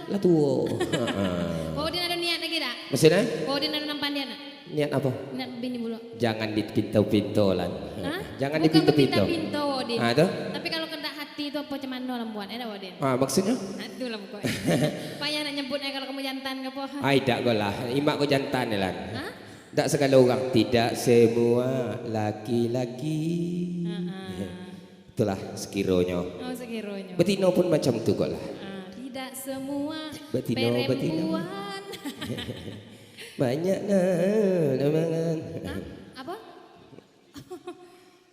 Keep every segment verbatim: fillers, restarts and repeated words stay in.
Lah tuo. Heeh. Wak Udin ado niat lagi dak? Maksudnyo? Wak Udin ado nan pandian dak? Niat apo? Niat bini pulo. Jangan dipinto-pinto, Lan. Hah? Jangan dipinto-pinto. Bukan bapinto-pinto, Wak Udin. Ah, tu? Tapi kalau kandak hati tu apo cam mano lah buat, eh, dak, Wak Udin? Ah, maksudnyo? Ah, itulah pokoknyo. Payah nak nyebut, eh, kalau kamu jantan ke apo. Ai, dak ko lah. Imak ko jantan ni, Lan. Hah? Dak sagalo urang, tidak semua laki-laki. Heeh. Itulah, sekironyo. Oh, sekironyo. Betino pun macam tu kok lah. Ah, tidak semua Betino, betino. Perempuan. Banyak nah, lamangan. Hah? Apo?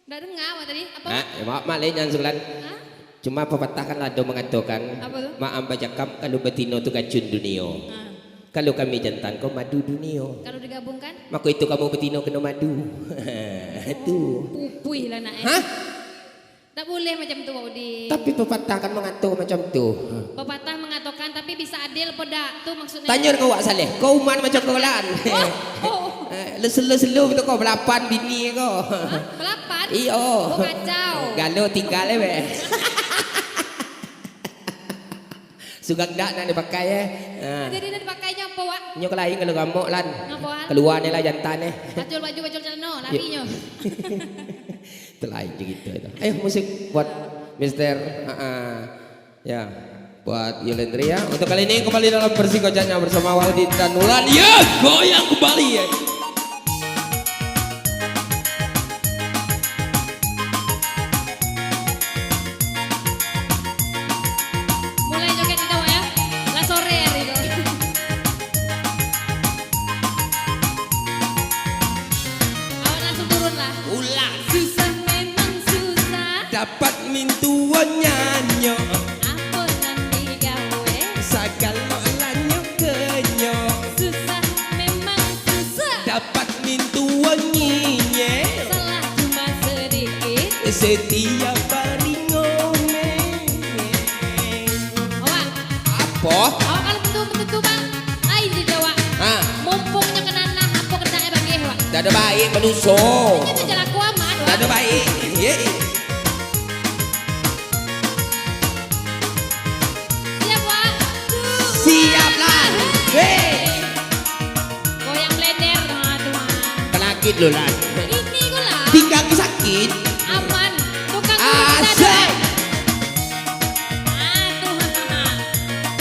Ndak dengar awak tadi. Apo? Ah, ya, maaf, maaf, Lek, jangan sulan. Hah? Cuma pepatah kan lah ado mangatokan, Apo tu? Maam bajakam kalau betino tu gacun dunio. Ah. Kalau kami jantan ko madu dunio. Kalau digabungkan? Mako itu kamu betino kena madu. Tu. Pupuih lah nak, eh. Hah? Tak boleh macam tu, Wak Udin. Tapi pepatah kan mangato macam tu. Pepatah mangatokan, tapi bisa adil apo dak? Tu maksudnyo. Tanyo dengan Wak Saleh. Ko uman macam ko, Lan. Oh, oh. Eh, lu selu-selu tu ko, balapan bini ko. Hah? Balapan? Iyo. Oh, kacau. Galo tinggal, eh, be. Surang dak nak dipakai, eh. Ha. Jadi nan dipakainyo apo, Wak? Nyo ka lain kalau ramok, Lan. Ngapo, Wak? Kalua ni lah jantan, eh. Pacul baju, pacul calano, lari nyo. Itu lain cerita itu. Ayo, musik buat Mister, ha, ha. Ya, buat Yulendria. Untuk kali ini kembali dalam versi kocaknya bersama Wak Udin dan Ulan. Ya, goyang kembali, ya. Mulai joget kita, Wak, ya. Lah sore hari tu. Awak langsung turun lah. Ulah. Susah memang susah. Dapat mintuo nyanyo. Apo nan digawe? Sagalo lah nyo kenyo. Susah memang susah. Dapat mintuo nyinyel. Salah cuma sedikit. Setiap hari ngomel. Awak. Apo? Awak kalau tentu, tentu, Bang. Lain je jawab. Ha. Mumpung nyo ka nanah, apo kandak bageh, Wak? Dak ado baik manuso. Nyo tu jalaku aman, Wak. Dak ado baik. Ye. Siap, Wak? Siap lah. Hei. Goyang blender, nah, tu, mah. Kalakit lo lah. Ini ko lah. Pinggang sakit. Aman. Tukang urut kita ada. Asik. Ah, tu.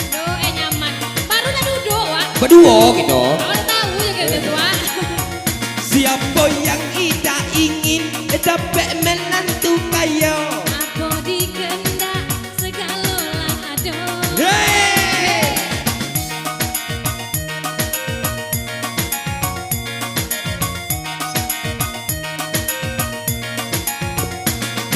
Duh, eh, nyaman. Baru nak duduk, Wak. Baduo kito. Awak tahu je kito tu, Wak. Siapo yang indak ingin dapek menantu kayo? Apo dikendak sagalo lah ado. Hei!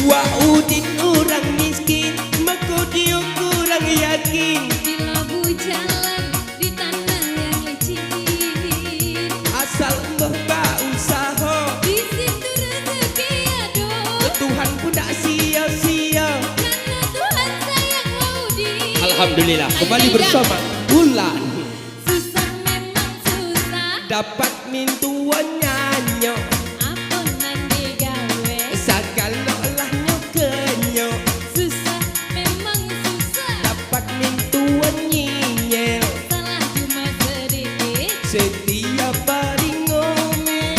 Wak Udin urang miskin, mako dio kurang yakin. Di labuah jalan, di tanah yang licin. Asal mboh bausaho. Di situ rezeki ado. Tuhan pun dak sia-sia. Karena Tuhan sayang Wak Udin. Alhamdulillah, kembali bersama Ulan. Susah memang susah. Dapat mintuo nyanyo. Apo nan digawe? Sagalo lah nyo kenyo. Susah memang susah. Dapat mintuo nyinyel. Salah cuma sedikit. Setiap hari ngomel.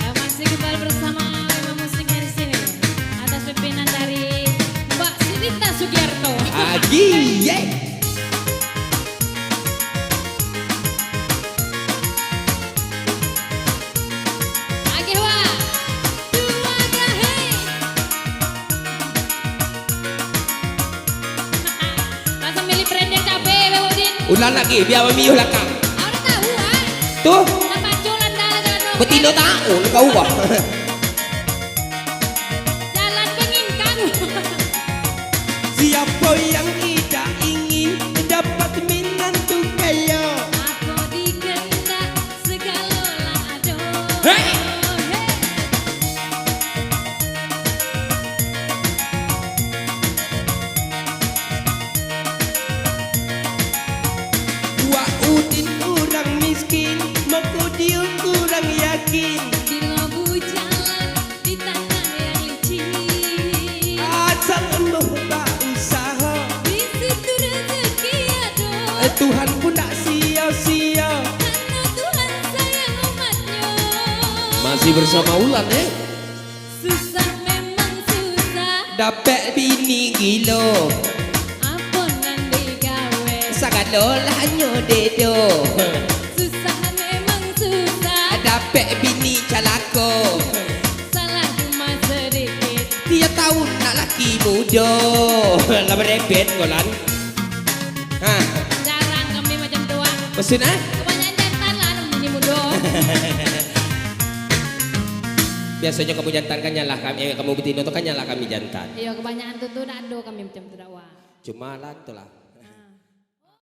Ya, masih kembali bersama Memang Musiknya di sini. Atas pimpinan dari Mbak Sinita Sugiarto. Agi, ye. Agih, Wak. Dua gahai. Rasa milih brand yang cabe, Bang Udin. Ulang lagi, biar mamiuh lakang. Awak tahu, ah. Tuh. Lah pacu landa lah jalan tu. Betino tahu, kau, wah. Jalan bengingkang. Siapo yang indak ingin dapat minantu kayo? Apo dikendak sagalo lah ado. Hei! Hei! Wak Udin urang miskin, mako dio kurang yakin. Di labuah jalan, di tanah yang licin. Asal ambo bausaho. Di Tuhan pun dak sia-sia. Karena Tuhan sayang umatnya. Masih bersama Ulan, eh? Susah memang susah. Dapek bini gilo. Apo nan digawe? Sagalo lah hanyo dedo. Susah memang susah. Dapek bini calako. Salah cuma sedikit. Tiap tahun nak laki mudo. Lah berepet kau, Lan. Ha, Jarang kami macam tu ah. Maksud, ah? Kebanyakan jantan lah anak bini mudo. Biasanya kamu jantan kan nyalah kami, eh, kamu betino tu kan nyalah kami jantan. Iyo, kebanyakan tu tu dak ado kami macam tu dak wah. Cuma lah itulah.